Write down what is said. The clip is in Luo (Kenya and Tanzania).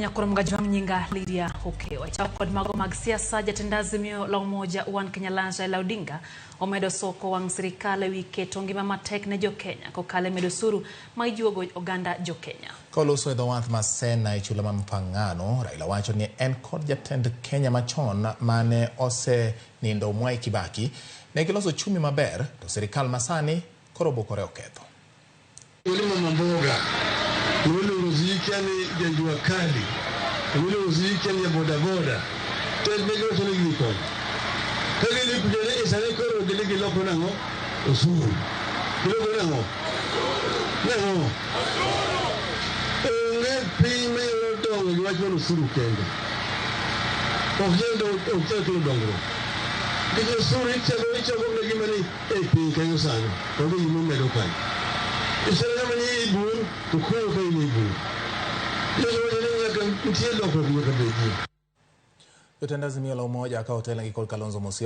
Nyakurom Gajwang' nyinga Lydia Okewa. Chak kod mago mag siasa, jatend Azimio la Umoja One Kenya Alliance Raila Odinga omedo soko wang' sirikal ewi keto ngima matek ne jokenya kokalo e medo osuru ma ijuogo oganda jokenya. Koloso e dho wath ma Sena e chula ma Mfangano, Raila wacho ni en kod jatend Kenya machon mane osenindo Mwai Kibaki ne giloso uchumi maber to sirikal masani koro obukore oketho. Yule mama mboga, yule uzikia ni ya jua kali, yule uzikia ni ya bodaboda. Tel ne giwacho ni gidhi konyo. Ka gidhi kucho ni sani koro gidhi giloko nang'o? Osuru. Giloko nang'o? Nang'o? Onge piny manyalo dongo gi wach mar osuru kende. Ok nyal dongo, ok nyal kelo dongruok. Nikech osuru ichako ichoko mana gima ni e piny kanyo sani, onge gima imedo kanyo. Isere kama ni ei bur, to koro ka in ei bur. Yesu wacho ni nyaka nitie lokruok nyaka bedie. Jotend Azimio la Umoja ka otelnegi kod Kalonzo Musyoka.